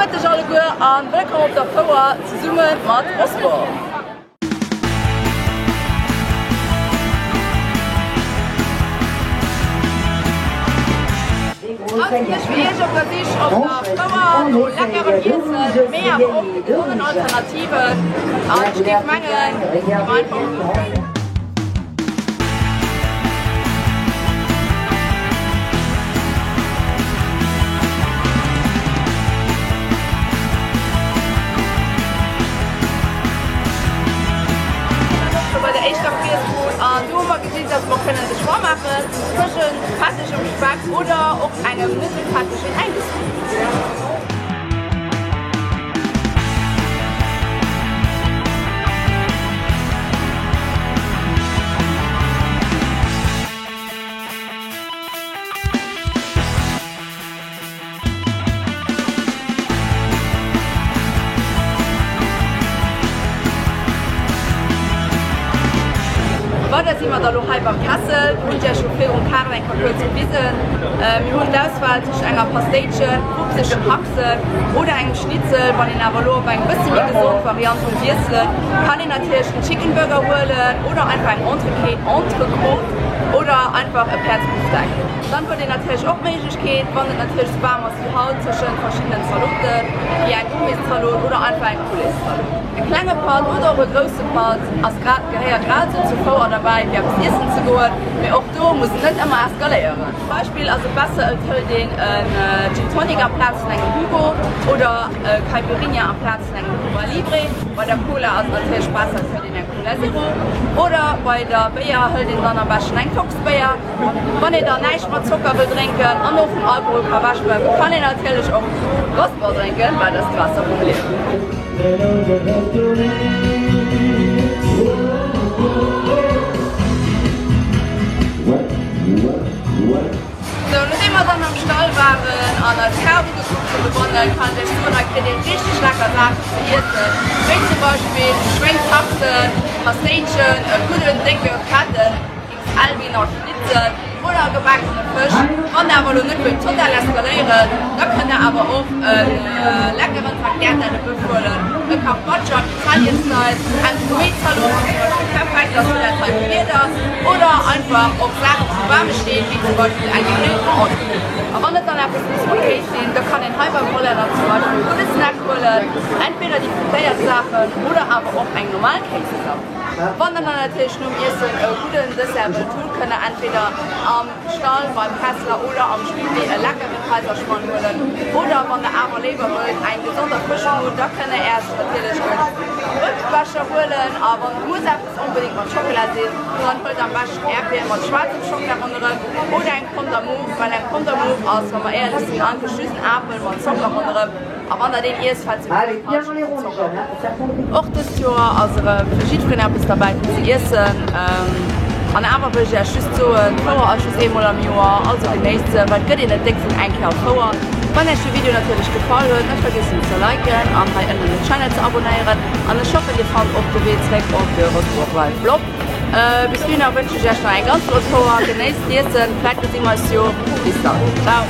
Mëtteg alleguer an wëllkomm op der Fouer zesumme mat Rosport. Haut sinn ech fir iech op der Sich op der Fouer no leckerem Iessen, mee awer och gesonnen Alternativen an ech géif mengen, gi mer einfach mol. Bei der éischter Friessbud an do hu mer gesinn, dass mer kënnen de Choix maachen tëschent fettegem Speck oder och engem net esou fettegen Angus-Beef. Weider si mer da lo hei beim Kessel. Do hunn ech Iech jo virum Kachen eng Kéier kuerz gewisen. Mir hunn d'Auswahl tëscht enger Pastéitchen, fruchtegen Haxen oder engem Schnitzel. Wann een awer elo op eng bëssi méi gesond Variant wëll wiesselen, kann een natierlech en Chicken Burger huelen oder einfach eng Entrecôte oder einfach e Päerdsbifdeck. Dann huet een natierlech och d'Méiglechkeet, wann et natierlech sou waarm ass wéi haut, tëschent verschiddenen Zaloten, wéi eng Gourmetszalot oder einfach eng Pouletstzalot. E klenge Patt oder och e grousse Patt ass grad, gehéiert grad esou zur Fouer derbäi fir eppes iessen ze goen, mee och do muss et net ëmmer eskaléieren. Zum Beispill ass et besser et hëlt een en Gin Tonic amplaz vun engem Hugo oder e Caipirinha amplaz vun engem Cuba Libre. Bei der Cola ass et natierlech besser et hëlt een eng Cola Zero oder bei der Béier hëlt een dann am beschten eng Fox Béier. Wann een dann näischt mat Zocker wëll drénken an och vum Alkohol ka wech bleiwen, kann een natierlech och Rosport drénken, well dat ass d'Waasser vum Liewen. Sou, nodeem mer dann am Stall waren an eis Kar ugekuckt hunn dobannen, kann ech iech soen, hei kritt een richteg lecker Saachen ze iessen, wéi zum Beispill Schwéngshaxen, Pastéitchen, e gudden décke fetten XL-Wiener Schnitzel oder e gebaakene Fësch. Wann der awer elo net wëllt total eskaléieren, da kënnt der awer och e leckeren Tagliatelle Bëff huelen, e Carpaccio am Italian Style, eng Gourmet-Zalot, déi zum Beispill perfekt ass fir dat heite Wieder, oder einfach op Saachen déi waarme stinn, wéi zum Beispill eng gegrillten Entrecôte. A wann et dann eppes muss mat Kéis sinn, da kann een hei beim Hollänner zum Beispill e gudde Snack huelen, entweder déi frittéiert Saachen oder awer och eng normal Kéisklapp. Wann der dann natierlech nom Iessen e gudden Dessert wëllt hunn, kënnt der entweder am Stall beim Kessler oder am Stübli e leckere Kaiserschmarrn huelen. Oder wann der awer léiwer wëllt eng gesond Erfrëschung hunn, da kënnt der Äerch natierlech e Uebstbecher huelen. A wann et muss eppes onbedéngt mat Schockela sinn, dann huelt am beschten Äerdbier mat schwaarzem Schockela ronderëm oder eng Pomme d'amour, well eng Pomme d'amour ass, wa mer éierlech sinn, eigentlech just en Apel mat Zocker ronderëm. A wann der deen iesst, fält se wuel falsch op d'Zocker. Och dëst Joer ass erëm fir jiddwereen eppes derbäi fir ze iessen. An awer wëll ech Iech just soen, d'Fouer ass just eemol am Joer, also genéisst se, well et gëtt een net déck vun eng Kéier op Fouer. Wann Iech de Video natierlech gefall huet, net vergiessen ze liken an hei ënnen den Channel ze abonnéieren. An ech hoffen dir fannt och de Wee zréck op de Rosport Wild Blog. Bis dohinner wënschen ech Iech nach eng ganz flott Fouer, genéisst d'Iessen, vläit gesi mer eis jo. Bis dann, ciao!